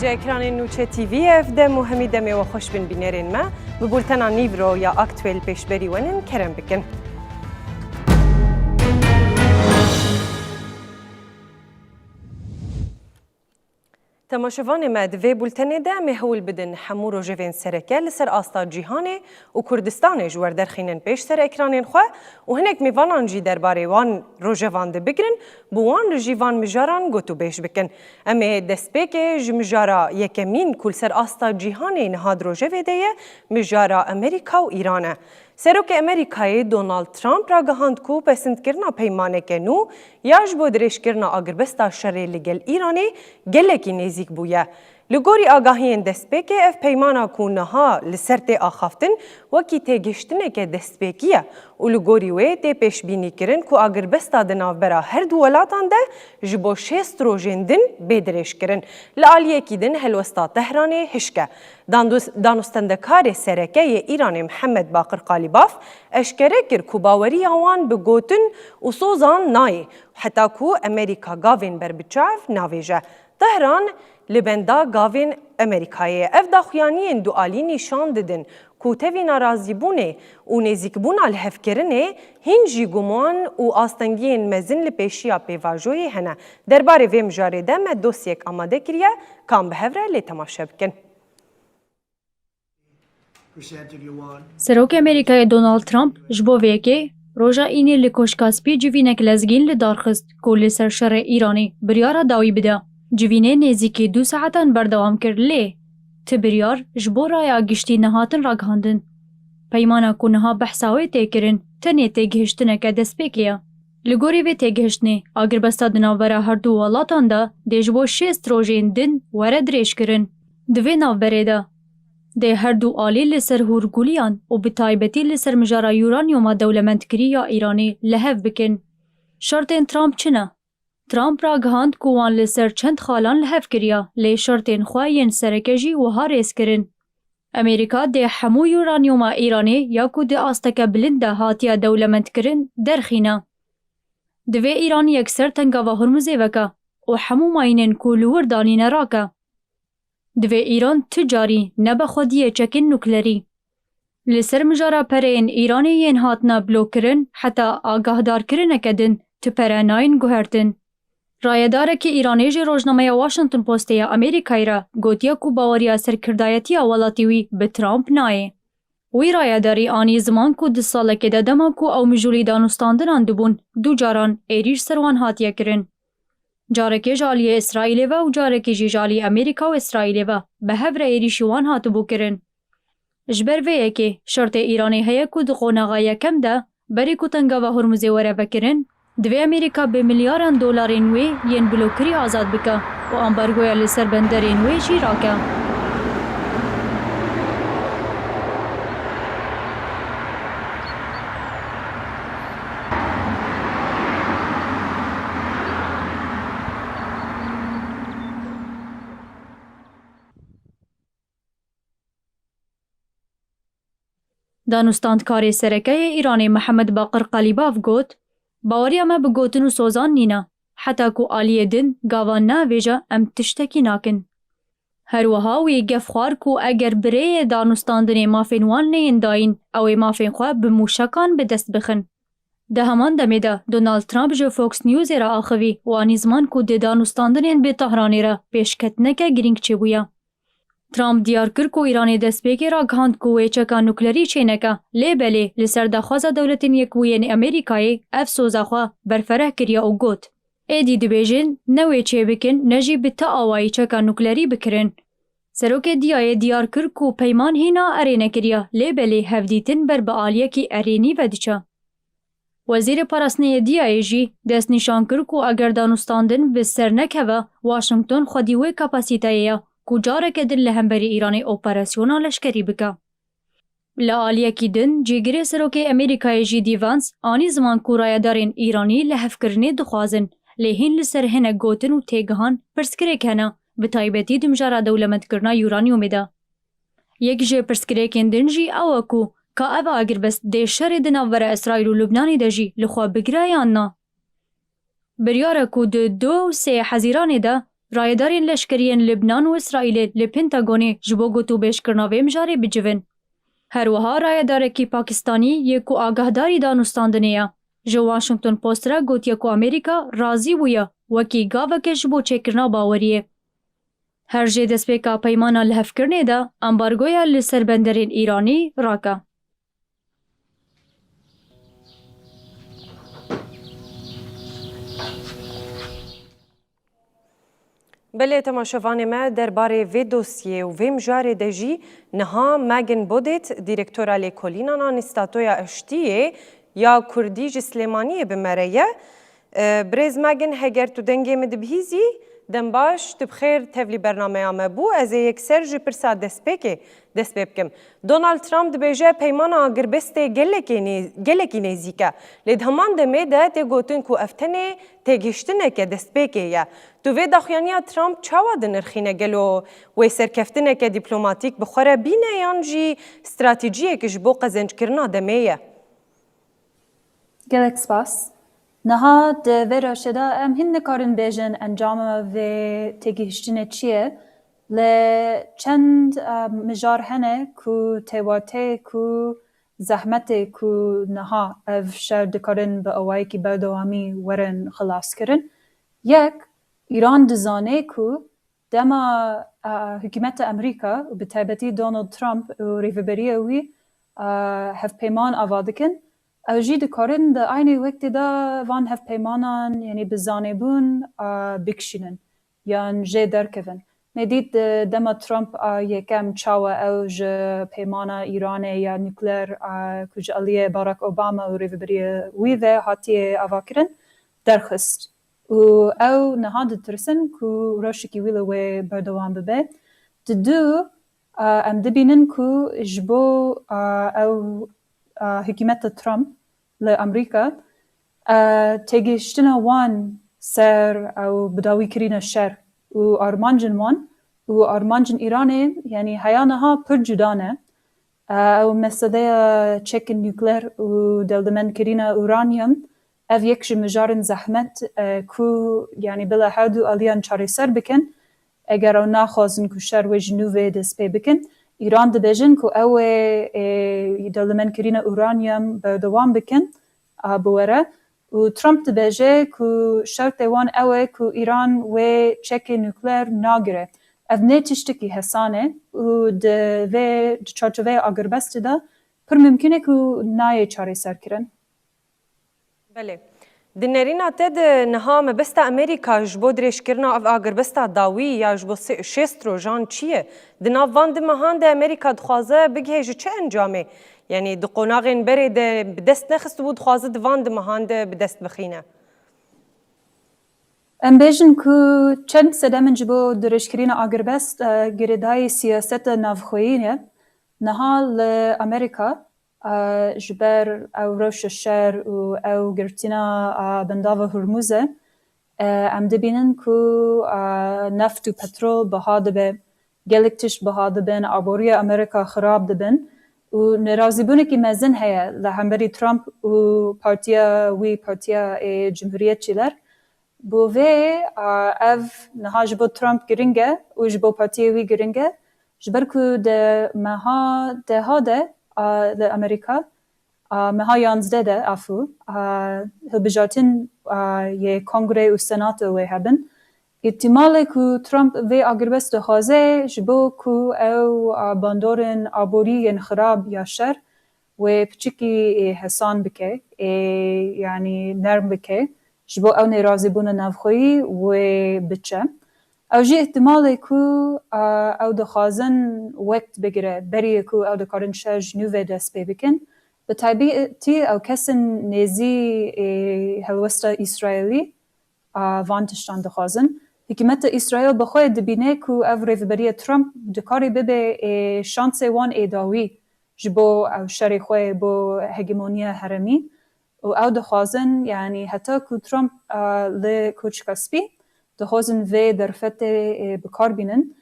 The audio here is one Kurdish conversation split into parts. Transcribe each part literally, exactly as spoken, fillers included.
Ji ekranên Nûçe T V ev dem û hemî demê we xweş bin bînerên me. Bi bultena Nîvro ya Aktuel pêşberî wenin kerem bikin. Temaşevanê me, di vê bultenê de em ê hewl bidin hemû rojevên sereke li ser asta cîhanê û Kurdistanê ji we derxînin pêş ser ekranên xwe û hinek mêvanan jî derbarê wan rojevan de bigrin, bi wan re jî van mijaran gotûbêj bikin. Em ê destpêkê ji mijara yekemîn ku li ser asta cîhanê niha di rojevê de ye, mijara Amerîka û Îran e. Serokê Amerîkayê Donald Trump ragihand ku pesindkirina peymaneke nû ya ji bo dirêjkirina agirbesta şerê li gel Îranê gelekî nêzîk bûye. Li gorî agahiyên destpêkê, ev peymana ku niha li ser tê axaftin, wekî têgihiştineke destpêkî ye û li gorî wê tê pêşbînîkirin ku agirbesta di navbera her du welatan de ji bo şêst rojên din bê dirêjkirin. Li aliyekî din helwesta Tehranê hişk e. Dandus-, danûstendekarê sereke yê Îranê Mihemed Baqir Qalîbaf eşkere kir ku baweriya wan bi gotin û sozan nayê, heta ku Amerîka gavên berbiçav navêje. Tehran li benda gavên Amerîkayê ye. Ev daxuyaniyên dualî nîşan didin ku tevî narazîbûnê û nêzîkbûna lihevkirinê hîn jî guman û astengiyên mezin li pêşiya pêvajoyê hene. Derbarê vê mijarê de me dosyek amade kiriye, ka em bi hev re lê temaşe bikin. Serokê Amerîkayê Donald Trump ji bo vê yekê roja înê li Koşka Spî civînek lezgîn li dar xist ku li ser şerê Îranê biryara dawî bide. Civînê nêzîkî du saetan berdewam kir, lê ti biryar ji bo raya giştî nehatin ragihandin. Peymana ku niha behsa wê tê kirin, tenê têgihiştineke destpêkê ye. Li gorî vê têgihiştinê, agirbesta di navbera her du welatan de dê ji bo şêst rojên din were dirêjkirin. Di vê navberê de, dê her du alî li ser hûrguliyan û bi taybetî li ser mijara uranyuma dewlemendkirî ya Îranê li hev bikin. Şertên Trump çi ne? Trump ragihand ku wan li ser çend xalan li hev kiriya, lê şertên xwe yên sereke jî wiha rêz kirin. Amerîka dê hemû uranyuma Îranê ya ku di asteke bilind de hatiye dewlemendkirin, derxîne. Divê Îran yekser Tengava Hormuzê veke û hemû mayînên ku li wir danîne rake. Divê Îran tu carî nebe xwediyê çekên nuklerî. Li ser mijara pereyên Îranê yên hatine blokkirin, heta agahdarkirineke din tu pere nayên guhertin. Rayedarekî Îranê ji rojnameya Washington Postê ya Amerîkayê re gotiye ku baweriya serkirdayetiya welatê wî bi Trump nayê. Wî rayedarî anî ziman ku di salekê de dema ku ew mijûlî danûstandinan dibûn, du caran êrîş ser wan hatiye kirin. Carekê ji aliyê Îsraîlê ve û carekê jî ji alî Amerîka û Îsraîlê ve bi hev re êrîşî wan hatibû kirin. Ji ber vê yekê şertê Îranê heye ku di qonaxa yekem de berî ku Tengava Hormuzê were vekirin, divê Amerîka bi milyaran dolarên wê yên blokirî azad bike û ambargoya li ser benderên wê jî rake. Danûstandkarê sereke yê Îranê Mihemed Baqir Qalîbaf got, Baweriya me bi gotin û sozan nîne. Heta ku aliyê din gavan neavêje, em tiştekî nakin. Her wiha wî gef xwar ku eger bi rêyê danûstandinê mafên wan neyên dayîn, ew ê mafên xwe bi mûşekan bi dest bixin. Di heman demê de Donald Trump ji Fox Newsê re axivî û anî ziman ku di danûstandinên bi Tehranê re pêşketineke girîng çêbûye. Trump diyar kir ku Îranê destpêkê ragihand ku wê çeka nuklerî çêneke, lê belê li ser daxwaza Dewletên Yekbûyên Amerîkayê ev soza xwe berfereh kiriye û got, Êdî dibêjin ne wê çêbikin ne jî bi ti awayî çeka nuklerî bikirin. Serokê DIAyê diyar kir ku peyman hîna erê nekiriye, lê belê hevdîtin ber bi aliyekî erênî ve diçe. Wezîrê Parastinê yê DIAyê jî destnîşan kir ku eger danûstandin bi ser nekeve, Washington xwedî wê kapasîteyê ye ku careke din li hemberî Îranê operasyona leşkerî bike. Li aliyekî din, cîgirê serokê Amerîkayê J D Vance anî ziman ku rayedarên Îranî lihevkirinê dixwazin, lê hîn li ser hinek gotin û têgihan pirsgirêk hene, bi taybetî di mijara dewlemendkirina uranyumê de. Yek ji pirsgirêkên din jî ew e ku ka ev agirbest dê şerê di navbera Îsraîl û Lubnanê de jî li xwe bigire yan na. Biryar e ku di du û sê Hezîranê de Rayedarên leşkeriyên Libnan û Îsraîlê li Pentagonê ji bo gotûbêjkirina vê mijarê bicivin. Her wiha rayedarekî Pakistanî yê ku agahdarî danûstandinê ye, ji Washington Post re gotiye ku Amerîka razî bûye wekî gaveke ji bo çêkirina baweriyê. Her jê destpêka peymana lihevkirinê de ambargoya li ser benderên Îranî rake. Belê, temaşevanê me, derbarê vê dosyê û vê mijarê de jî niha Megan Bodêt, dîrektora lêkolînan a Nîstatoya Eştiyê ya Kurdî ji Silêmaniyê bi me re ye. E, birêz Megan, heger tu dengê min dibihîzî, dem baş, tu bi xêr tevlî bernameya me bû. Ez ê yekser ji pirsa destpêkê dest pê bikim. Donald Trump dibêje peymana agirbestê gelekê nê-, gelekî nêzîk e. Lê di heman demê de tê gotin ku ev tenê têgihiştineke destpêkê ye. Tu vê daxuyaniya Trump çawa dinirxîne? Gelo wê serkeftineke dîplomatîk bi xwe re bîne yan jî stratejiyek ji bo qezenckirina demê ye? Gelek spas. Niha di vê rewşê de em hîn nikarin bêjin encama vê têgihiştinê çi ye, lê çend, e, mijar hene ku tê wateyê ku zehmetê ku niha ev şer dikarin bi awayekî berdewamî werin xilaskirin. Yek, Îran dizane ku dema, a, hikûmeta Amerîka û bi taybetî Donald Trump û rêveberiya wî, a, hevpeyman ava dikin, ew jî dikarin di aynî wextê de van hevpeymanan, yanî bi zanebûn, a, bikişînin yan jê derkevin. Me dît, e, dema Trump a yekem çawa ew ji peymana Îranê ya nukleer, a, ku ji aliyê Barack Obama û rêveberiya wî ve hatiye avakirin, derxist. Û ew niha ditirsin ku rewşekî wî li wê berdewam bibe. Di du, a, em dibînin ku ji bo, a, ew, a, hikûmeta Trump li Amerîka, e, têgihiştina wan ser ew bidawîkirina şer û armancên wan û armancên Îranê, yanî heya niha pir cuda ne. E, ew meseleya çekên nukleer û dewlemendkirina uranyum, ev yek ji mijarên zehmet, e, ku, yanî bila her du aliyan çareser bikin, eger ew naxwazin ku şer wê ji nû vê dest pê bikin, Îran dibêjin ku ew ê, ê, dewlemendkirina uranyum berdewam bikin, a, biwere. Û Trump dibêje ku şertê wan ew e ku Îran wê çekê nukleer nagire. Ev ne tiştekî hesan e û di vê, di çarçoveya agirbestê de pir mimkun e ku nayê çareserkirin. Belê. Di nerîna te de niha mebesta Amerîka ji bo dirêjkirina ev agirbesta dawî ya ji bo sê-, şêst rojan çi ye? Di nav van du mehan de Amerîka dixwaze bigihêje çi encamê? Yanî di qonaxên berê de bi dest nexistibû, dixwaze di van du mehan de bi dest bixîne. Em bêjin ku çend sedem in ji bo dirêjkirina agirbest, e, girêdayî siyaseta navxweyî ne. Niha li Amerîka, e, ji ber ew rewşa şer û ew girtina, e, bendava Hurmuz e, e, em dibînin ku, e, neft û petrol biha dibe. Gelek tişt biha dibin, aboriya Amerîka xirab dibin û nerazîbûnekî mezin heye li hemberî Trump û partiya wî, partiya ê Cumhuriyetçiler. Bo vê, a, ev niha ji bo Trump giring e û ji bo partiyê wî giring e, ji ber ku di meha deha de, a, li Amerîka, a, meha yanzdeh de, afû, a, hilbijartin, a, yê Kongre û Senato wê hebin. Îhtîmalê ku Trump vê agirbest dixwaze ji bo ku ew, a, bandorên aborî yên xirab ya şer wê piçikî, ê, hesan bike, ê, yanî nerm bike, ji bo ew nêrazîbûna navxweyî wê biçe. Ew jî îhtîmalê ku, a, ew dixwazin wext bigire, berî ku ew dikarin şer ji nû ve dest pê bikin. Bi taybetî ew kesên nêzî, ê, helwesta Îsraîlî, a, van tiştan dixwazin. Hikûmeta Îsraîl bi xwe dibîne ku ev rêveberiya Trump dikarê bibe, ê, şansê wan ê dawî ji bo ew şerê xwe bo hegemoniya herêmî. Û ew dixwazin, yanî heta ku Trump, a, li Koçika Spî, dixwazin vê derfetê, ê, bi kar bînin.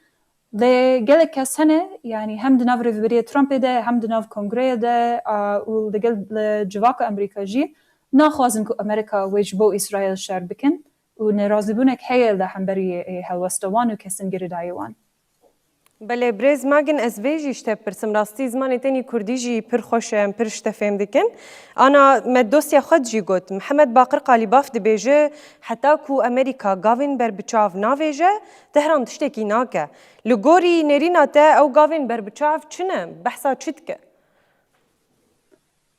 Lê gelek kes hene, yanî hem di nav rêveberiya Trumpê de, hem di nav kongreyê de, a, û li gel, li civaka Amerîka jî naxwazin ku Amerîka wê ji bo Îsraîl şer bikin. û nerazîbûnek heye li hemberî, e, helwesta wan û kesên girêdayî wan. Belê, birêz Magin, ez vê jî ji te bipirsim. Rastî zimanê te nî kurdî jî pir xweş e, em pir ji te fêm dikin. Ana me dosya xwe jî got. Mihemed Baqir Qalîbaf dibêje, heta ku Amerîka gavên berbiçav navêje, Tehran tiştekî nake. Li gorî nêrîna te ew gavên berbiçav çi ne? Behsa çi dike?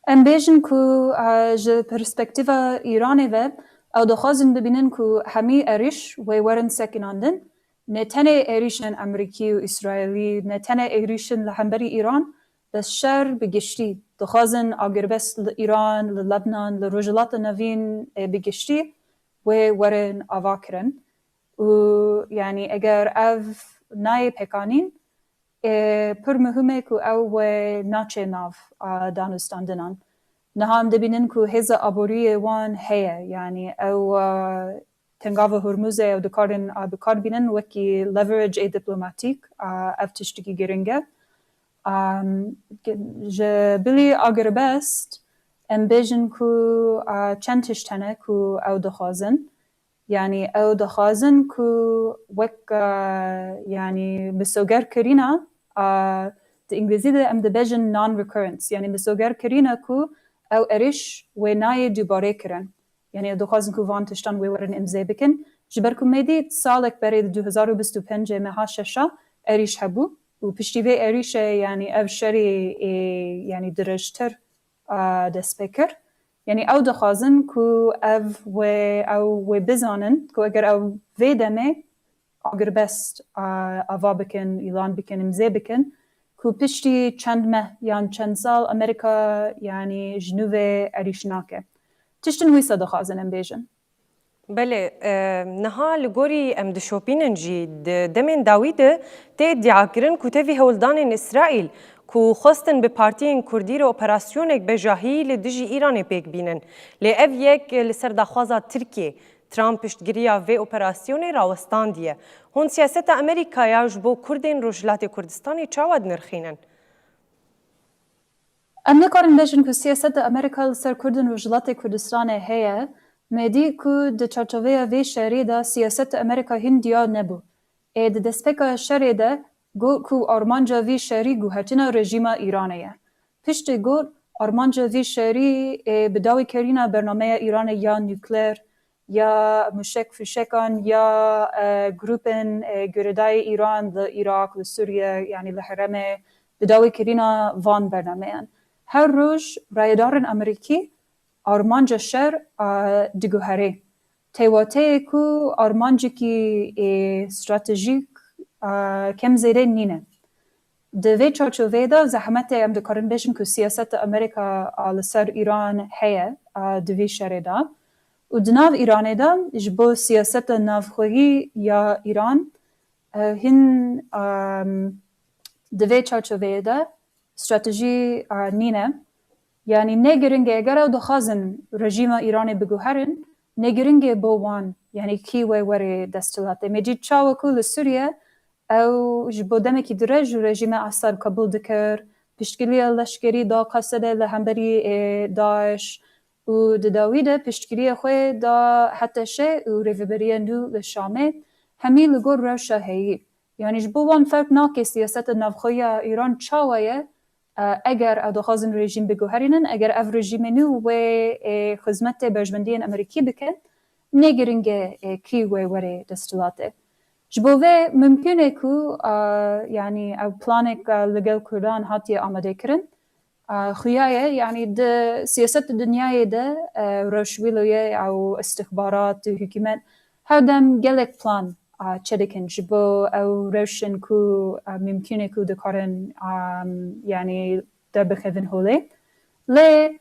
Em bêjin ku, e, ji perspektîfa Îranê ve ew dixwazin bibînin ku hemî êrîş wê werin sekinandin. Ne tenê êrîşên Amerîkî û Îsraîlî, ne tenê êrîşên li hemberî Îran, bes şer bi giştî. Dixwazin agirbest li Îran, li Lebnan, li Rojhilata Navîn, e, bi giştî wê werin avakirin. Û, yanî, eger ev nayê pêkanîn, e, pir muhim e ku ew wê naçe nav, a, danûstandinan. Niha em dibînin ku hêza aboriyê wan heye, yanî ew, a, Tengava Hormuzê ew dikarin, a, bi kar bînin wekî leverage ê diplomatîk, a, ev tiştekî giring e. Am, ji bilî agirbest em bêjin ku, a, çend tişt hene ku ew dixwazin. Yanî ew dixwazin ku wek, e, yanî misogerkirina, e, di îngilîzî de em dibêjin non-recurrence, yanî misogerkirina ku ew êrîş wê nayê dubare kirin. Yanî ew dixwazin ku van tiştan wê werin îmze bikin. Ji ber ku me dît salek berê di du hezar û bîst û pêncê meha şeşa êrîş hebû û piştî vê êrîşê, yanî ev şerê ê, yanî dirêjtir, e, dest pê kir. Yanî ew dixwazin ku ev wê, ew wê bizanin ku eger ew vê demê agirbest, a, ava bikin, îlan bikin, îmze bikin, ku piştî çend meh yan çend sal Amerîka, yanî ji nû vê êrîş nake. Tiştin wisa dixwazin em bêjin. Belê, e, niha li gorî em dişopînin jî, di demên dawî de tê îdiakirin ku tevî hewldanên Îsraîl ku xwestin bi partiyên kurdî re operasyonek bejahî li dijî Îranê pêk bînin. Lê ev yek li ser daxwaza Tirkiyê. Trump piştgiriya vê operasyonê rawestandiye. Hûn siyaseta Amerîkaya ji bo Kurdên Rojhilatê Kurdistanê çawa dinirxînin? Em nikarin bêjin ku siyaseta Amerîka li ser Kurdên Rojhilatê Kurdistanê heye. Me dî ku di çarçoveya vê şerê de siyaseta Amerîka hîn diyar nebû. Ê di destpêka şerê de got ku armanca vî şerî guhertina rejîma Îranê ye. Piştî got, armanca vî şerî, ê, bi dawîkirina bernameya Îranê ya nukleer, ya muşek fişekan, ya, e, grûpên, e, girêdayî Îran li Iraq, li Sûriye, yanî li herêmê, bi dawîkirina van bernameyan. Her roj rayedarên Amerîkî armanca şer, e, diguherê. Têwateyê ku armancekî, ê, stratejîk, e, kêm zêde nîne. Di vê çarçoveyê de zehmet e em dikarin bêjin ku siyaseta Amerîka, a, li ser Îran heye, a, di vî şerê de. Û di nav Îranê de ji bo siyaseta navxweyî ya Îran, e, hîn, em, di vê çarçoveyê de stratejî, e, nîne. Yanî ne giring e, eger ew dixwazin rejîma Îranê biguherin, ne giring e bo wan, yanî kî wê were desthilatê. Me dît çawa ku li Sûriye ew ji bo demekî dirêj û rejîmê Esad qebûl dikir, piştgiriya leşkerî da Qesede li hemberî, ê, DAIŞ û di dawî de piştgiriya xwe da HTŞ û rêveberiya nû li Şamê, hemî li gor rewşa heyî. Yanî ji bo wan ferq nake siyaseta navxweya Îran çawa ye, e, eger ew dixwazin rejîm biguherînin, eger ev rejîmê nû wê, e, xizmetê berjwendiyên Amerîkî bike, ne giring e, e, kî wê were desthilatê. Ji bo vê mimkûn e ku, e, yanî ew planek, e, li gel Kurdan hatiye amadekirin. E, xuya ye, yanî di siyaset di dinyayê de, e, rewş wî lo ye, ew istixbarat, hikûmet, her dem gelek plan, e, çêdikin ji bo ew rewşên ku, e, mimkûn e ku dikarin, e, yanî derbixevin holê. Lê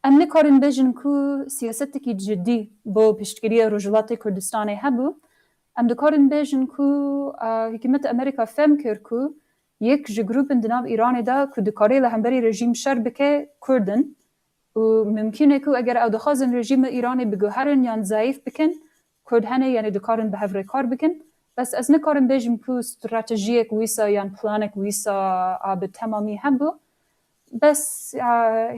em nikarin bêjin ku siyasetekî cidî bo piştgiriya Rojhilatê Kurdistanê hebû. Em dikarin bêjin ku, e, hikûmeta Amerîka fêm kir ku yek ji grûpên di nav Îranê de ku dikare li hemberî rejîm şer bike, Kurd in. Û mimkûn e ku eger ew dixwazin rejîma Îranê biguherin yan zayîf bikin, Kurd hene, yanî dikarin bi hev re kar bikin. Bes ez nikarim bêjim ku stratejiyek wisa yan planek wisa a bi temamî hebû. Bes, a,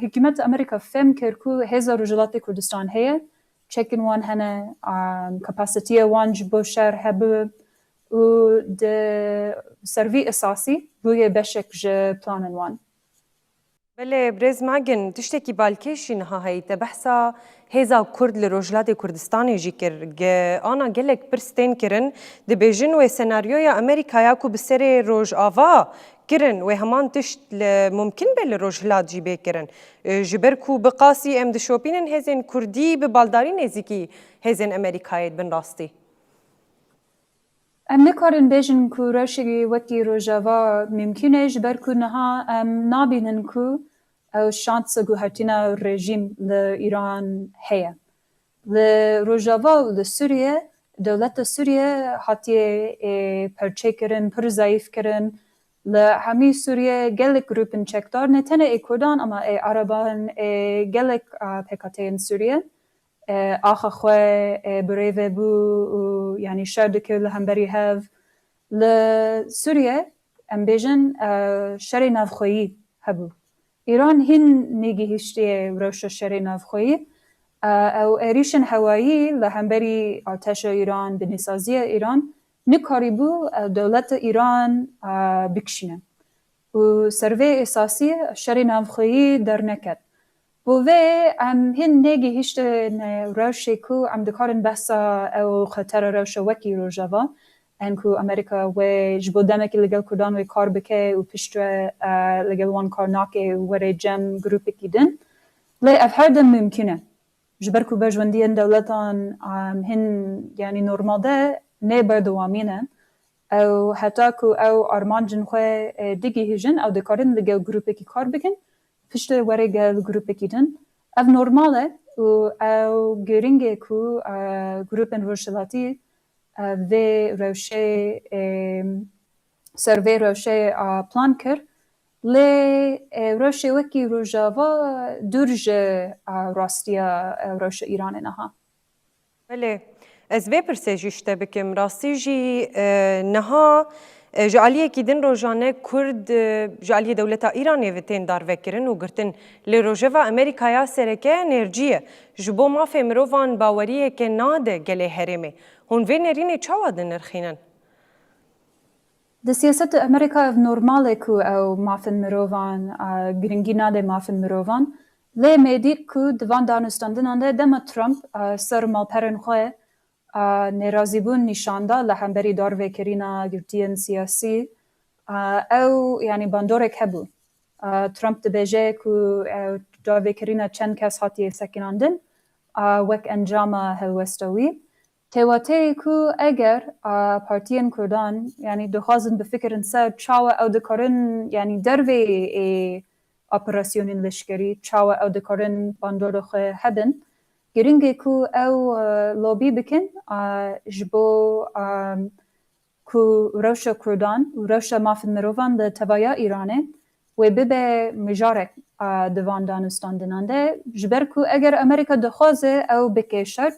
hikûmeta Amerîka fêm kir ku hêza Rojhilatê Kurdistan heye, çekên wan hene, em, kapasitiya wan ji bo şer hebû û di servî esasî bûye beşek ji planên wan. Belê, birêz Magin, tiştekî balkêş jî niha heyî. Te behsa hêza Kurd li Rojhilatê Kurdistanê jî kir. Ge-, ana gelek pirs tên kirin, dibêjin wê senaryoya Amerîkaya ku bi serê Rojava kirin, wê heman tişt li mumkin be li Rojhilat jî bê kirin. E, ji ber ku bi qasî em dişopînin hêzên Kurdî bi baldarî nêzîkî hêzên Amerîkayê dibin rastî. Em nikarin bêjin ku rewşekî wekî Rojava mimkûn e, ji ber ku niha em nabînin ku ew şansa guhertina rejîm li Îran heye. Li Rojava û li Sûriye, dewleta Sûriye hatiye, e, perçekirin, pir zayîf kirin. Li hemî Sûriye gelek grûpên çekdar, ne tenê ê Kurdan, ama ê Ereban, ê gelek, a, P K T'yên Sûriye, e, axa xwe, e, birêve bû û, yanî, şer dikir li hemberî hev. Li Sûriye, em bêjin, e, şerê navxweyî hebû. Îran hîn nêgihîştiye rewşa şerê navxweyî. E, ew êrîşên hewayî li hemberî artêşa Îran, binêsaziya Îran, nikarîbû, e, dewleta Îran, e, bikişîne. Û ser vê esasî şerê navxweyî derneket. Bo vê em hîn nêgihîştin rewşê ku em dikarin behsa ew xetera rewşa wekî Rojava, en ku Amerîka wê ji bo demekî li gel Kurdan wê kar bike û piştre, e, li gel wan kar nake û were cem grûpekî din. Lê ev her dem mimkûn e. Ji ber ku berjwendiyên dewletan, em, hin, yanî normalde ne berdewamî ne. Ew heta ku ew armancên xwe, e, digihîjin, ew dikarin li gel grûpekî kar bikin, piştê were gel grûpekî din. Ev normal e û ew girîng e ku, e, grûpên rojhilatî, e, vê rewşê, e, ser vê rewşê, e, plan kir. Lê, e, rewşê wekî Rojava dûr ji, e, rastiya, e, rewşa Îranê niha. Belê. Ez vê pirsê jî ji te bikim. Rastî jî, e, niha, e, ji aliyekî din rojane Kurd, e, ji aliyê dewleta Îranê ve tên darvekirin û girtin. Lê rojeva Amerîkaya sereke nêrcî ye. Ji bo mafê mirovan baweriyeke nade gelê herêmê. Hûn vê nêrînê çawa dinirxînin? Di siyaseta Amerîka ev normal e ku ew mafên mirovan, a, girîngî nade mafên mirovan. Lê me dît ku di van danûstandinan de dema Trump, a, ser malperên xwe, a, nêrazîbûn nîşan da li hemberî darvekirina girtiyên siyasî, a, ew, yanî bandorek hebû. A, Trump dibêje ku, e, darvekirina çend kes hatiye sekinandin, a, wek encama helwesta wî. Têwateyê ku eger, a, partiyên Kurdan, yanî dixwazin bifikirin ser çawa ew dikarin, yanî dervê ê operasyonên leşkerî, çawa ew dikarin bandora xwe hebin, girîng e ku ew, e, lobî bikin, a, ji bo, a, ku rewşa Kurdan û rewşa mafên mirovan li tevaya Îranê wê bibe mijarek, a, di van danûstandinan de, ji ber ku eger Amerîka dixwaze ew bike şert,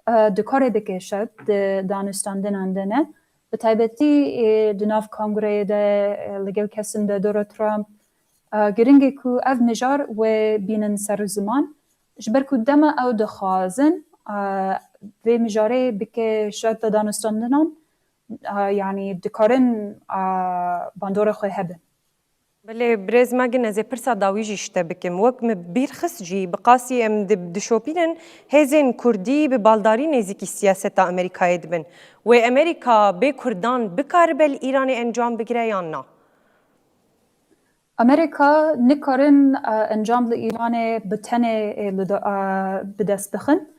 e, dikare bike şert di danûstandinan de ne. Bi taybetî, e, di nav kongreyê de, e, li gel kesên derdora Trump, e, girîng e ku ev mijar wê bînin ser ziman. Ji ber ku dema ew dixwazin, e, vê mijarê bike şert di danûstandinan, e, yanî dikarin, e, bandora xwe hebin. Belê, birêz Magin, ez ê pirsa dawî jî ji te bikim. Wek min bîr xist jî, bi qasî em di-, dişopînin hêzên Kurdî bi baldarî nêzîkî siyaseta Amerîkayê dibin. Wê Amerîka bê Kurdan bikaribe li Îranê encam bigire yan na? Amerîka nikarin, e, encam li Îranê bi tenê, e, li da-, e, bi dest bixin.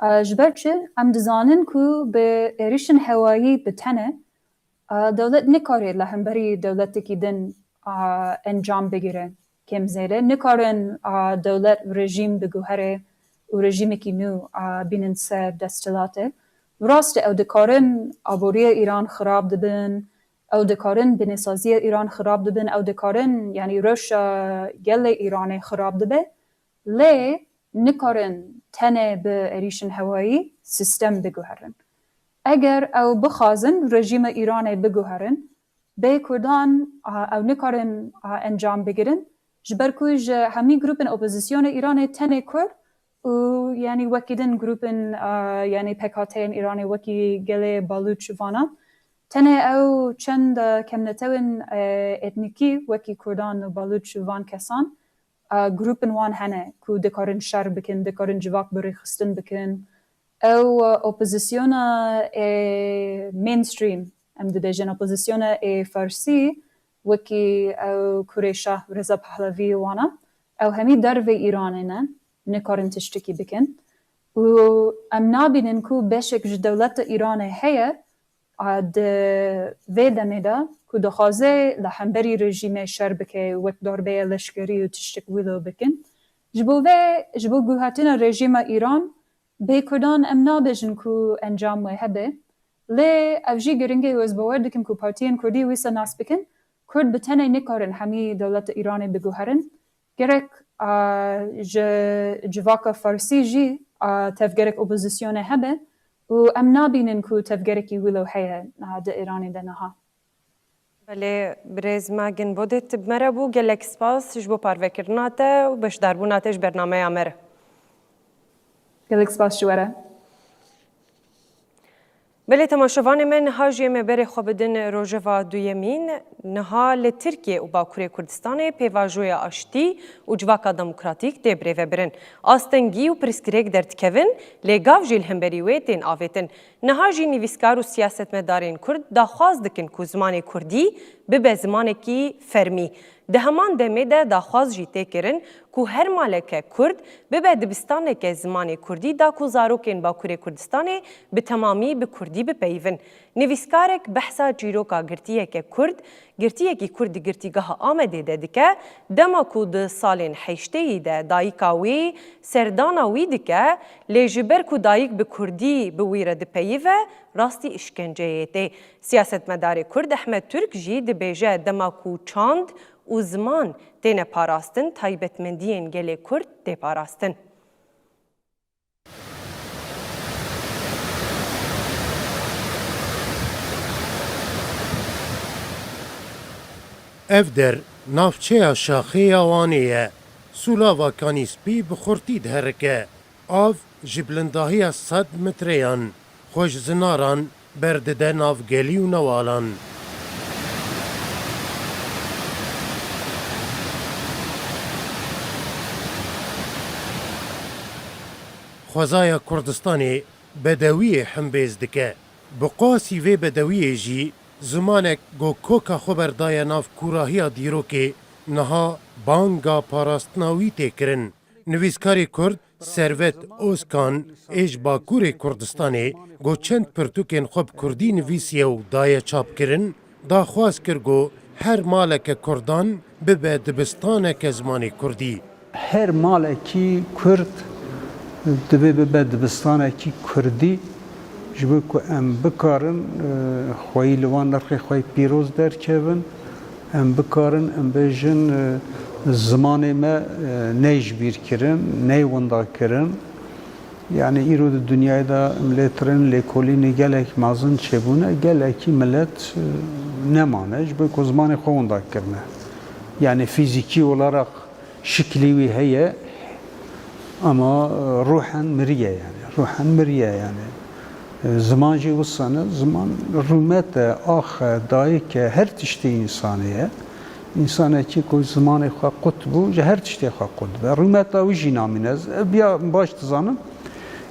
E, ji ber çi? Em dizanin ku bi êrîşên hewayî bi tenê, e, dewlet nikare li hemberî dewletekî din, e, encam bigire, kêm zêde. Nikarin, e, dewlet rejîm biguhere û rejîmekî nû, e, bînin ser desthilatê. Rast e, ew dikarin aboriya Îran xirab dibin, ew dikarin binêsaziya Îran xirab dibin, ew dikarin, yanî rewşa gelê Îranê xirab dibe. Lê nikarin tenê bi êrîşên hewayî sîstem biguherin. Eger ew bixwazin rejîma Îranê biguherin, bê Kurdan, a, ew nikarin, a, encam bigirin, ji ber ku ji hemî grûpên opozîsyonê Îranê tenê Kurd, û, yanî, wekî din grûpên, e, yanî, P K T'yên Îranê wekî gelê Balûç vana. Tenê ew çend, e, kemnetewên, e, etnîkî wekî Kurdan û Balûç van kesan, e, grûpên wan hene ku dikarin şer bikin, dikarin civak bi rêxistin bikin. Ew, e, opozisyona, e, mainstream, em dibêjin opozisyona ê Farsî, wekî ew Kurê Şah, Reza Pahlavi wana, ew hemî dervê Îranê ne, nikarin tiştekî bikin. Û em nabînin ku beşek ji dewleta Îranê heye, a, di vê demê de ku dixwaze li hemberî rejîmê şer bike, wek darbeya leşkerî û tiştek wilo bikin. Ji bo vê, ji bo guhertina rejîma Îran, bê Kurdan em nabêjin ku encam wê hebe. Lê ev jî giring e û ez bawer dikim ku partiyên Kurdî wisa nas bikin, Kurd bi tenê nikarin hemî dewleta Îranê biguherin. Gerek, a, ji civaka Farsî jî, a, tevgerek opozisyonê hebe û em nabînin ku tevgerekî wilo heye, a, di Îranê de niha. Belê, birêz Magin Bodit bi me re bû. Gelek spas ji bo parvekirina te û beşdarbûna te ji bernameya me re. Gelek spas ji we re. Belê temaşevanê me, niha jî em ê berê xwe bidin rojeva duyemîn. Niha li Tirkiye û Bakurê Kurdistanê pêvajoya aştî û civaka demokratîk tê birêvebirin. Astengî û pirsgirêk derdikevin, lê gav jî li hemberî wê tên avêtin. Niha jî nivîskar û siyasetmedarên Kurd daxwaz dikin ku zimanê Kurdî bibe zimanekî fermî. Di heman demê de daxwaz jî tê kirin ku her maleke Kurd bibe dibistaneke zimanê Kurdî, da ku zarokên Bakurê Kurdistanê bi temamî bi Kurdî bipeyivin. Nivîskarek behsa çîroka girtiyeke Kurd, girtiyekî Kurd di Girtîgeha Amedê de dike, dema ku di salên heştêyî de dayika wî serdana wî dike, lê ji ber ku dayik bi Kurdî bi wî re dipeyive, rastî îşkenceyê tê. Siyasetmedarê Kurd Ehmed Türk jî dibêje, dema ku çand û ziman têne parastin, taybetmendiyên gelê Kurd tê parastin. Ev der navçeya Şaxê ya Wanê ye. Sûlava Kanîspî bi xurtî diherike. Av ji bilindahiya sed metreyan xwe ji zinaran berdide nav gelî û newalan. Xwezaya Kurdistanê bedewiyê hembêz dike. Bi qasî vê bedewiyê jî zimanek ku koka xwe berdaye nav kûrahiya dîrokê, niha banga parastina wî tê kirin. Nivîskarê Kurd Servet Ozkan ê ji Bakurê Kurdistanê ku çend pirtûkên xwe bi Kurdî nivîsiye û daye çapkirin, daxwaz kir ku her maleke Kurdan bibe dibistaneke zimanê Kurdî. Her malekî Kurd divê bibe dibistanekî Kurdî, ji bo ku em bikarin, e, xweyî li van nirxê xwe yî pîroz derkevin, em bikarin, em bêjin, e, zimanê me, e, ney ji bîr kirin, ney winda kirin. Yanî îro di dinyayê de em lê tirên lêkolînê gelek mezin çêbûne, gelekî milet, e, nemane, ji bo ku zimanê xwe winda kirine. Yanî fîzîkî olarak şiklî wî heye, ama, e, ruhen miriye yani. Ruhen miriye yani. E, ziman jî wisa ne, ziman rûmet e, ax e, dayik e, her tiştê însanê ye. Însanekî ku zimanê xwe qut bû, ji her tiştê xwe qut be. Rûmeta wî jî namîne. Ez, e, biya baş dizanim.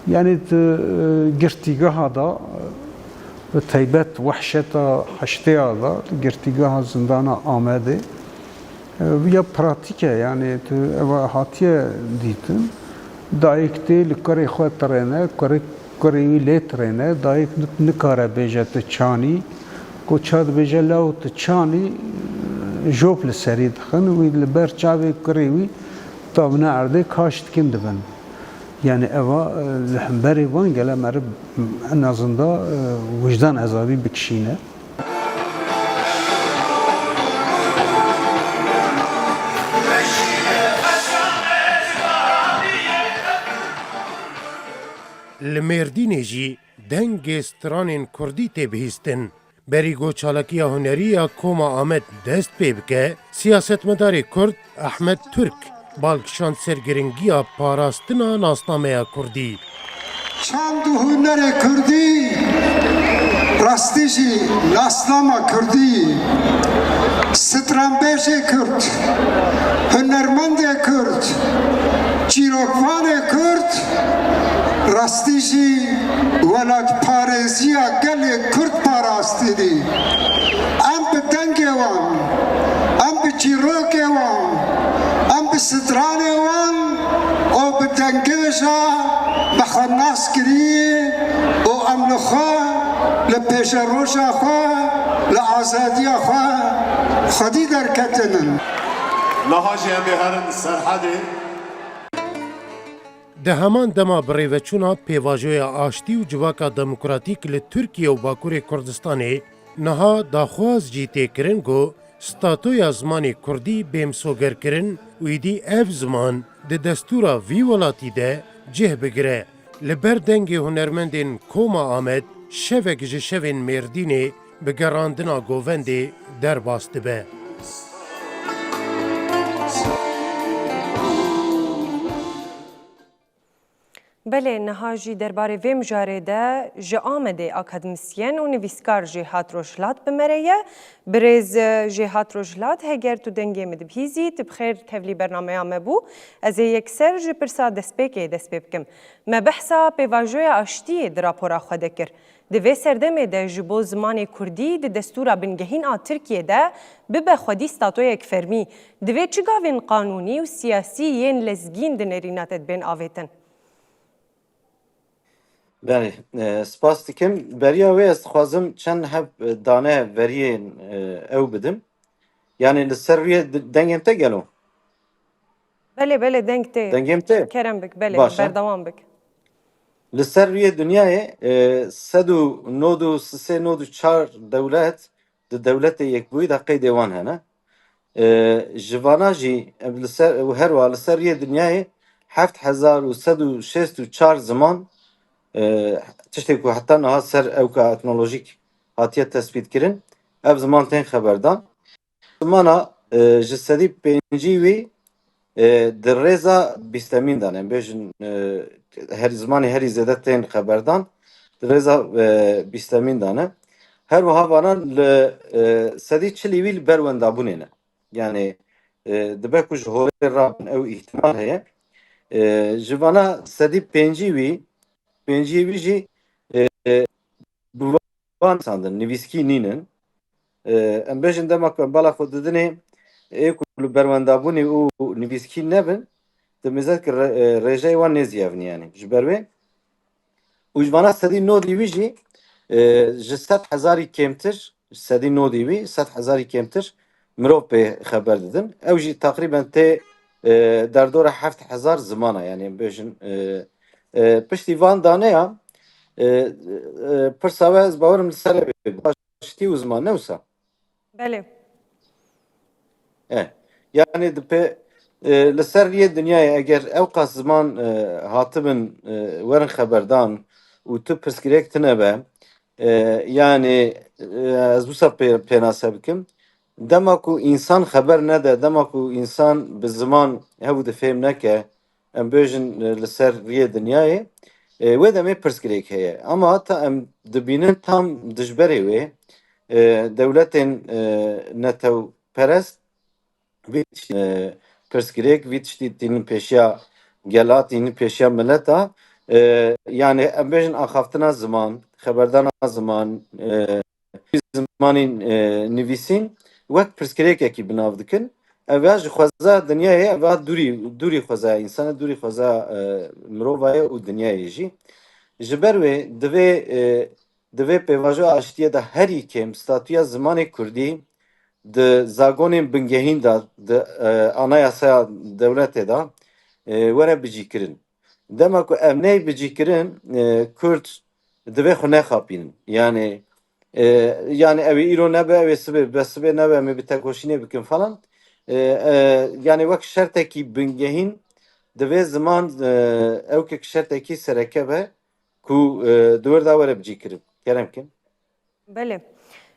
Yani di, e, girtîgeha da, e, bi taybet wehşeta heştêya da, di girtîgeha zindana Amedê, e, ya pratîk e, yani tu eva hatiye dîtin. Dayik tê li kurê xwe tirêne, kurê, kurê wî lê tirêne, dayik ni-, nikare bêje tu çanî, ku ça dibêje law tu çanî, e, jop li serî dixin, wî li ber çavê kurê wî tavne erdê kaş dikin dibin. Yani eva, e, li hemberê van gele meriv en azında, e, wijdan ezabî bikişîne. Li Mêrdînê jî dengê stranên Kurdî tê bihîstin. Berî ku çalakiya hunerî ya Koma Amed dest pê bike, siyasetmedarê Kurd Ehmed Türk Bal kişand ser giringiya parastina nasnameya kurdî. Çand û hunerê kurdî, rastî jî nasnama kurdî, stranbêjê kurd, hunermendê kurd, çîrokvanê kurd, rastî jî welatparêziya gelê kurd parastî dî. Em bi dengê wan, em bi çîrokê wan, em bi stranê wan û bi dengêja me xwe nas kirî û em li xwe, li pêşeroja xwe, li azadiya xwe xwedî derketinin. Niha jî em ê herin Serhedê. Di heman dema birêveçûna pêvajoya aştî û civaka demokratîk li Tirkiye û Bakurê Kurdistanê niha daxwaz jî tê kirin ku statuya zimanê kurdî bê misogerkirin û êdî ev ziman di destûra vî welatî de cih bigire. Li ber dengê hunermendên Koma Amed şevek ji şevên Mêrdînê bi gerandina govendê derbas dibe. Belê, niha jî derbarê vê mijarê de ji Amedê akademîsyen û nivîskar Jêhat Rojhilat bi me re ye. Birêz, e, Jêhat Rojhilat, heger tu dengê min dibihîzî, tu bi xêr tevlî bernameya me bû. Ez ê yekser ji pirsa destpêkê dest pê bikim. Me behsa pêvajoya aştiyê di rapora xwe de kir. Di vê serdemê de ji bo zimanê kurdî di destûra bingehîn a Tirkiyê de bibe xwedî statoyek fermî, divê çi gavên qanûnî û siyasî yên lezgîn di nêrîna te de bên avêtin? Belê, e, spas dikim. Beriya wê ez dixwazim çend heb, e, dane veriyên, e, ew bidim. Yanî li ser rûyê di-, dengên te gelo? Belê, belê, deng tê. Dengê min tê? Kerem bik, belê, Baş e. Berdewam bik. Li ser rûyê dinyayê, e, sed û nod û sê nod û çar dewlet di Dewletê Yekbûyî de qeydê wan hene. E, ji vana jî, e, li ser, û herwiha li ser rûyê dinyayê heft hezar û sed û şêst û çar ziman, e, tiştê ku heta niha ser ewka etnolojîk hatiye tespîtkirin, ev ziman tên xeberdan. Zimana, e, ji sedî pêncî wî, e, di rêza bîstemîn de ne. Em bêjin, e, her, zimanê herî zêde tên xeberdan, di rêza, e, bîstemîn de ne. Her wiha vana li, e, sedî çilî wî li ber wendabûnê ne. Yanî, e, dibe ku ji holê rabin, ew îhtimal heye. E, ji vana sedî pêncî wî, pêncî wî jî, e, bi van sandin, nivîskî nînin. E, em bêjin dema ku em bala xwe didinê, ê ku li berwendabûnê û nivîskî nebin, di mêzek re-, e, rêjeyê wan nêziyevin yanî. Ji ber wê û ji vana sedî nodî wî jî, e, ji sed hezarî kêmtir, ji sedî nodî wî, sed hezarî kêmtir mirov pê xeber didin. Ew jî teqrîben tê, e, derdora heft hezar zimana, yanî em bêjin, e, e, piştî van daneya, e, e, pirsa we ez bawerim li ser ev ê, aştî û ziman, ne wisa? Belê. E, yanî di pê, e, li ser riyê dinyayê eger ew qas ziman, e, hatibin, e, werin xeberdan û tu pirsgirêk tine be, e, yanî, e, ez wisa pê-, pênase bikim. Dema ku însan xeber nede, dema ku însan bi ziman hev û di fêm neke, em bêjin, e, li ser riyê dinyayê, e, wê demê pirsgirêk heye. Ama heta em dibînin tam dijberê wê, e, dewletên, e, netewperest vî tiştî, e, pirsgirêk, vî tiştî tînin pêşiya gela, tînin pêşiya mileta. E, yanî em bêjin axaftina ziman, xeberdana ziman, e, zimanên, e, nivîsîn wek pirsgirêkekî bi nav dikin. Ev ya ji xweza dinyayê, ev ya dûrî, dûrî xwezaya însan e, dûrî xweza, e, mirova ye û dinyayê jî. Ji ber wê divê, e, divê pêvajoya aştiyê de herî kêm statuya zimanê kurdî di zagonên bingehîn de, di, e, anayasaya dewletê de, e, were bicîkirin. Dema ku ev neyê bicîkirin, e, kurd divê xwe nexapînin. Yanî, e, yanî ew ê îro nebe, ew ê sibê, be sibê nebe, em ê bi tekoşînê bikin falan. E, e, yanî wek şertekî bingehîn divê ziman, e, ewkek şertekî sereke be ku, e, di wir de were bicîkirin. Kerem kin. Belê.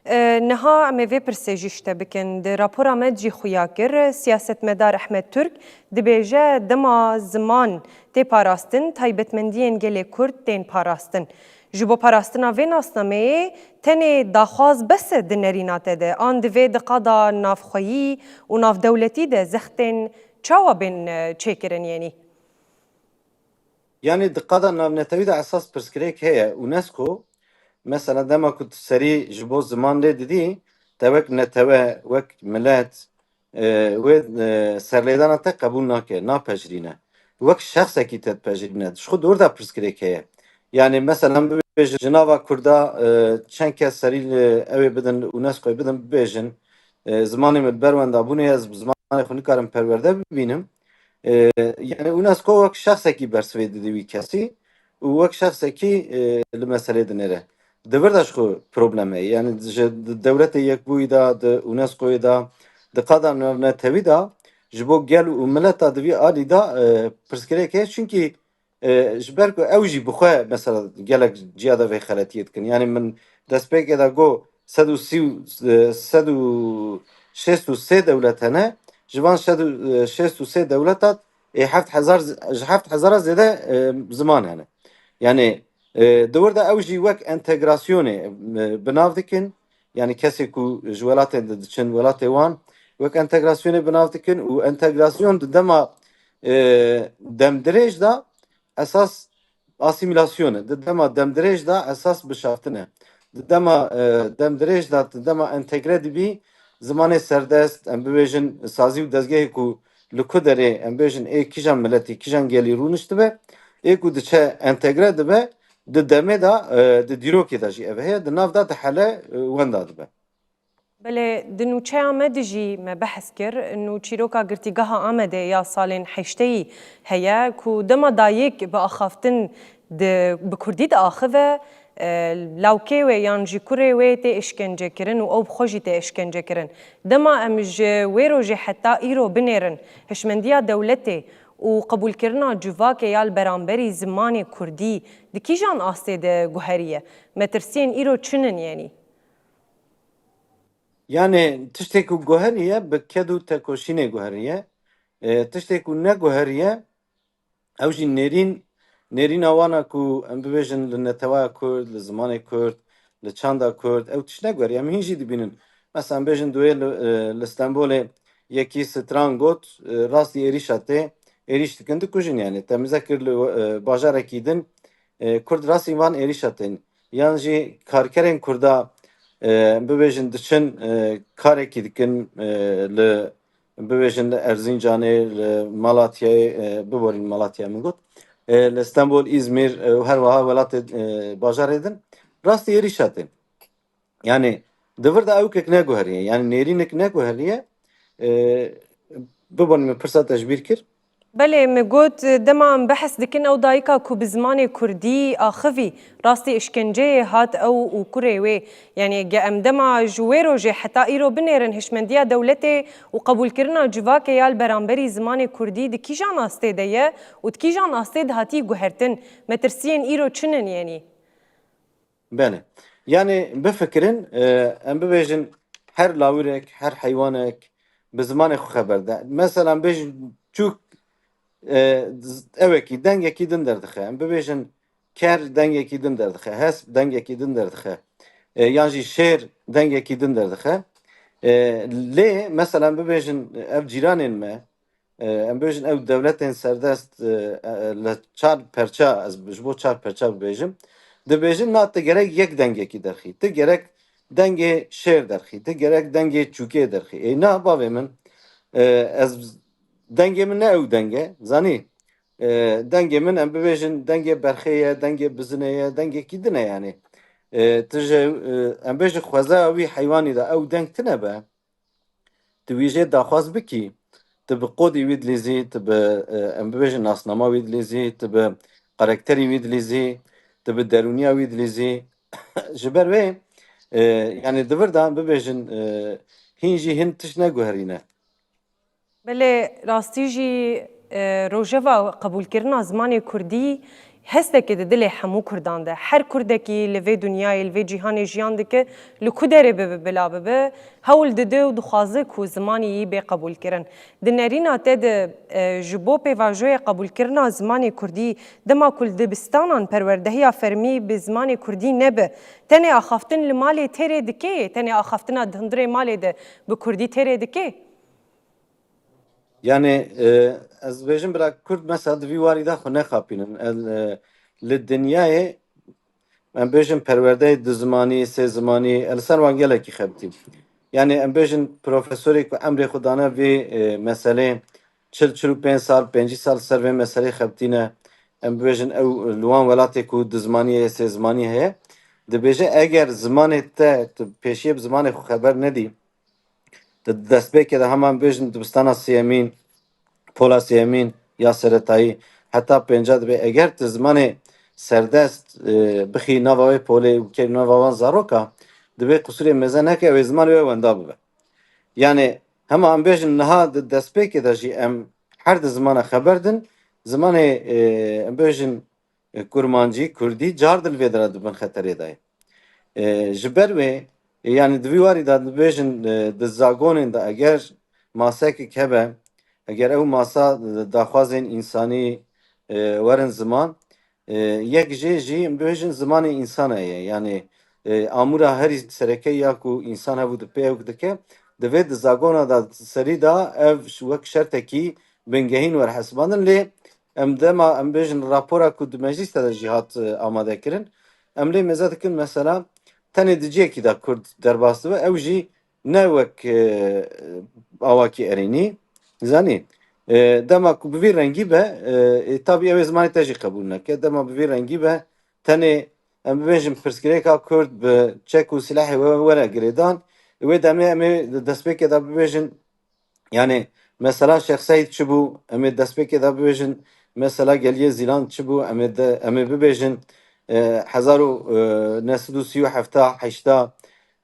E, niha em ê vê pirsê jî ji te bikin. Di rapora me de jî xuya kir, siyasetmedar Ehmed Turk dibêje, dema ziman tê parastin, taybetmendiyên gelê Kurd tên parastin. Ji bo parastina vê nasnameyê tenê daxwaz bes e di nerîna te de, an divê di qada navxweyî û navdewletî de zextên çawa bên, e, çêkirin yenî? Yanî di qada navnetewî de esas pirsgirêk heye. UNESCO, mesela dema ku tu serî ji bo ziman lê didî, te wek netewe, wek milet, e, wê, e, serlêdana te qebûl nake, napejirîne. Wek şexsekî te dipejirîne. Ji xwe dor de pirsgirêk heye. Yanî mesela bibêjin ji nava Kurda, e, çend kes serî li ew ê bidin, li UNESCO'yê bidin, bibêjin, e, zimanê min li ber wenda bûne, ez bi zimanê xwe nikarim perwerde bibînim. E, yanî UNESCO wek şexsekî bersivê dide wî kesî û wek şexsekî, e, li meselê dinêre. Di vir de ji xwe problem heye. Yanî ji di Dewletê Yekbûyî de, di UNESCO'yê de, di qada navnetewî de ji bo gel û mileta di vî alî de, e, pirsgirêk heye. Çunkî, e, ji ber ku ew jî bi xwe mesela gelek ciya de vê xeletiyê dikin. Yanî min destpêkê de got sed û sî û, e, sed û şêst û sê dewlet hene. Ji van sed û şêst û sê dewleta ê heft hezar, ji heft hezara zêde, e, ziman hene. Yanî, e, di wir de ew jî wek entegrasyonê, e, bi nav dikin. Yanî kesê ku ji welatê di-, diçin welatê wan wek entegrasyonê bi nav dikin û entegrasyon di dema, e, demdirêj de esas asîmîlasyon e. Di dema demdirêj de esas bişaftin e. Di dema, e, demdirêj de, di dema entegre dibî, zimanê serdest, em bibêjin sazî û dezgehê ku li ku derê, em bêjin ê kîjan miletî, kîjan gelî rûniştibe, ê ku diçe entegre dibe, di demê de, e, di dîrokê de jî ev heye, di nav de dihele, e, wenda dibe. Belê, di nûçeya me de jî me behs kir. Nû çîroka Girtîgeha Amedê ya salên heşteyî heye ku dema dayik bi axaftin di, bi kurdî diaxive, e, lawkê wê yan jî kurê wê tê îşkencekirin û ew bi xwe jî tê îşkencekirin. Dema em ji wê rojê heta îro binêrin hişmendiya dewletê û qebûlkirina civakê ya li beramberî zimanê kurdî di kîjan astê de guheriye? Metirsiyên îro çi nin yenî? Yanî tiştê ku guheriye, bi ked û tekoşînê guheriye. E, tiştê ku neguheriye, ew jî nêrîn, nêrîna wan e ku em bibêjin li netewaya kurd, li zimanê kurd, li çanda kurd, ew tişt neguheriye. Em hîn jî dibînin. Mesela em bêjin duyê li, e, li Stenbolê yekî stran got, e, rastî êrîşa tê, êrîş dikin, dikujin yanî. Te mize kir li, e, bajarekî din, e, kurd rastî van êrîşa tên. Yan jî karkerên kurda, e, bibêjin diçin, e, karekî dikin, e, li, bibêjin li Erzincanê, li Malatyayê, e, biborîn Malatya min got. E, li Stenbol, Îzmîr, e, û her wiha welatê, e, bajarê din rastî êrîşa tên. Yanî di vir de ewkek neguheriye, yanî nêrînek neguheriye, e, bibonî min pirsa te ji bîr kir. Belê, min got, dema em behs dikin ew dayika ku bi zimanê kurdî axivî, rastî îşkenceyê hat ew û kurê wê. Yanî ge em dema ji wê rojê heta îro binêrin hişmendiya dewletê û qebûlkirina civakê ya li beramberî zimanê kurdî di kîjan astê de ye û di kîjan astê de hatî guhertin, metirsiyên îro çi nin yenî? Belê. Yanî bifikirin, e, em bibêjin her lawirek, her heywanek bi zimanê xwe xeber de. Mesela em bêjin çûk, e, z-, ewekî, dengekî din derdixe. Em bibêjin ker dengekî din derdixe, hesp dengekî din derdixe. E, yan jî şêr dengekî din derdixe. E, lê mesela em bibêjin ev cîranên me, e, em bêjin ew dewletên serdest, e, e, li çar perça, ez ji bo çar perça bibêjim, dibêjin na tu gerek yek dengekî derxî, tu gerek dengê şêr derxî, tu gerek dengê çûkê derxî. Ê na bavê min, e, ez dengê min ne ew deng e, zanî? E, dengê min em bibêjin dengê berxê ye, dengê bizinê ye, dengekî din e yanî. E, tu ji, e, em bêjin xweza wî heywanî de ew deng tine be, tu wî jê daxwaz bikî, tu bi qodî wî dilîzî, tu bi, e, em bibêjin nasnama wî dilîzî, tu bi karakterî wî dilîzî, tu bi derûniya wî dilîzî. Ji ber wê, e, yanî di vir de bibêjin, e, hîn jî hin tişt neguherîne. Belê, rastî jî, e, rojeva qebûlkirina zimanê kurdî Hesteke di dilê hemû Kurdan de, her Kurdekî li vê dinyayê, li vê cîhanê jiyan dike, li ku derê bibe, bila bibe, hewl dide û dixwaze ku zimanê yî bê qebûlkirin. Di nerîna te de, e, ji bo pêvajoya qebûlkirina zimanê Kurdî, dema ku li dibistanan perwerdehiya fermî bi zimanê Kurdî nebe, tenê axaftin li malê têrê dike, tenê axaftina di hundirê malê de bi Kurdî têrê dike? Yani, e, ez dibêjim bira Kurd mesela di vî warî de xwe nexapînin. El, e, li dinyayê, em bêjin perwerdeyê du zimanî, sê zimanî, e, li ser wan gelekî xebitî. Yani, em bêjin profesorê ku emrê xwe dane vê, e, meselê, çil, çil û pênc sal, pêncî sal ser vê meselê xebitîne. Em bibêjin ew li wan welatê ku du zimanî heye, sê zimanî heye, dibêje eger zimanê te, tu pêşiyê bi zimanê xwe xeber nedî, di destpêkê de heman bêjin dibistana sêyemîn, pola sêyemîn ya seretayî heta pênca dibe. Eger tu zimanê serdest, e, bixî nava wê polê û bikevî nava wan zaroka, divê qisûrê meze neke, ew ê zimanê wê wenda bibe. Yani hema em bêjin niha di destpêkê de jî em her di zimana xeber din, zimanê, e, em bêjin, e, kurmancî, kurdî car di li vê dira di bin xeterê de ye. E, ji ber wê, e, yani di vî warî de dibêjin, e, di zagonên de eger masekek hebe, eger ew masa, e, daxwazên însanî, e, werin ziman, e, yek jê jî em bibêjin zimanê însana ye. Yani, e, amûra herî sereke ya ku însan hebû di pê ew dike, divê di zagona de serî de ev wek şertekî bingehîn were hesibandin. Lê em dema em bêjin rapora ku di meclîs de jî hat, e, amade kirin, em lê mêze dikin mesela tenê di cihekî de Kurd derbas dibe, ew jî ne wek, e, awakî erênî, zanî. E, dema ku bi vî rengî be, e, e, tabî ew ê zimanê te jî qebûl neke. Dema bi vî rengî be, tenê em bibêjin pirsgirêka Kurd bi çek û silahê we were girêdan, wê demê em ê di destpêkê de bibêjin, yani mesela Şêx Seîd çi bû, em ê destpêkê de bibêjin, mesela Geliyê Zîlan çi bû, em ê de, em ê bibêjin, e, hezar û, e, neh sed û sî û hefta, heşta,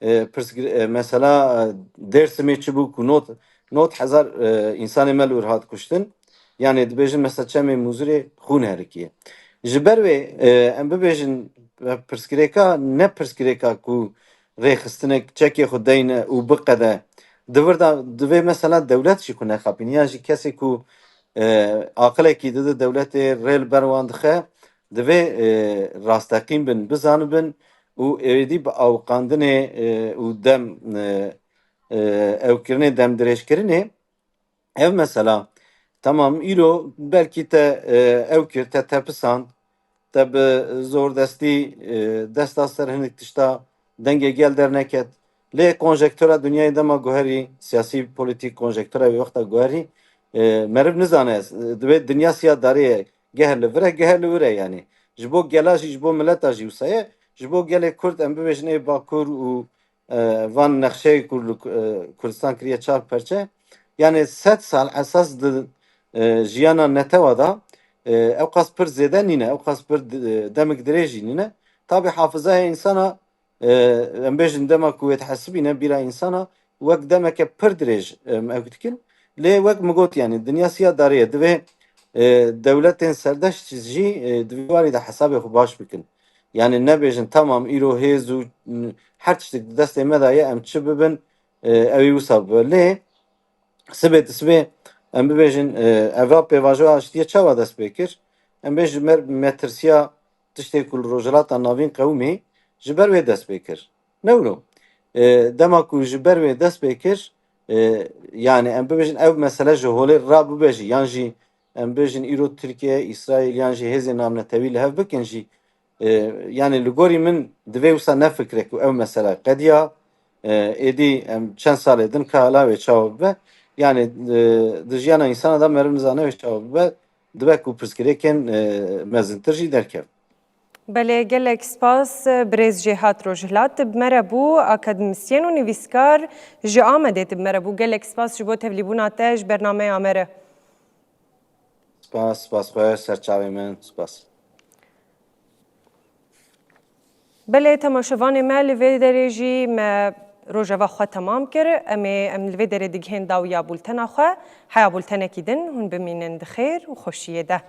e, pirsgir-, e, mesela, e, Dêrsimê çi bû ku not, not hezar, e, însanê me li wir hat kuştin. Yani dibêjin mesela çemê Mûzirê xûn herikiye. Ji ber wê, e, em bibêjin, e, pirsgirêka, ne pirsgirêka ku rêxistinek çekê xwe deyne û biqede. Di vir de divê mesela dewlet jî xwe nexapîne, yan jî kesê ku, e, aqilekî dide dewletê, rê li ber wan dixe, divê, e, rasteqîn bin, bizanibin û êdî bi awqandinê, e, û dem, e, e, ewkirinê, demdirêjkirinê, ev mesela, tamam, îro belkî te, e, ew kir, te tepisand, te bi zordestî, e, desta ser hinek tişta dengê gel derneket. Lê konjektura dinyayê dema guherî, siyasî, polîtîk konjektura wê wexta guherî, e, meriv nizane, e, divê dinya siya darê ye, geher li vir e, geher li wir e yani. Ji bo gela jî, ji bo mileta jî wisa ye. Ji bo gelê Kurd em bibêjin ê Bakur û, e, van nexşeyê ku li, e, Kurdistan kiriye çar perçe. Yani sed sal esas di, e, jiyana netewa de, e, ew qas pir zêde nîne, ew qas pir di-, e, demik dirêj jî nîne. Tabî hafizaya însana, e, em bêjin dema ku wê dihesibîne bîra însana, wek demeke pir dirêj, em, ew dikin. Lê wek min got, yani dinya siya darê ye, divê, e, dewletên serdest jî, e, di vî warî de hesabê xwe baş bikin. Yani nebêjin, tamam, îro hêz û, n-, her tiştek di destê me de ye, em çi bibin, e, ew ê wisa bibe. Lê sibê di sibê em bibêjin, e, eva pêvajoya aştiyê çawa dest pê kir? Em bêjin mer-, metirsiya tiştê ku li Rojhilata Navîn qewimî ji ber wê dest pê kir. Ne wilo. E, dema ku ji ber wê dest pê kir, e, yani em bibêjin ev mesele ji holê rabibe jî, yan jî em bêjin îro Tirkiye, Îsraîl yan jî hêzên navnetewî li hev bikin jî, e, yani li gorî min divê wisa nefikire ku ew mesele qediya, e, êdî em çend salê din ka hala wê çawa bibe. Yani, e, di jiyana însana de meriv nizane wê çawa bibe, dibe ku pirsgirêkên, e, mezintir jî derkevin. Belê, gelek spas, birêz Jêhat Rojhilat bi me re bû, akademisyen û nivîskar ji Amedê bi me re bû. Gelek spas ji bo tevlîbûna te ji bernameya me re. Spas, spas xwe, ser çavê min, spas. Belê, temaşevanê me, li vê derê jî me rojeva xwe temam kir. Em ê, em li vê derê digihên dawiya bultena xwe. Heya bultenekî din, hûn bimînin di xêr û xweşiyê de.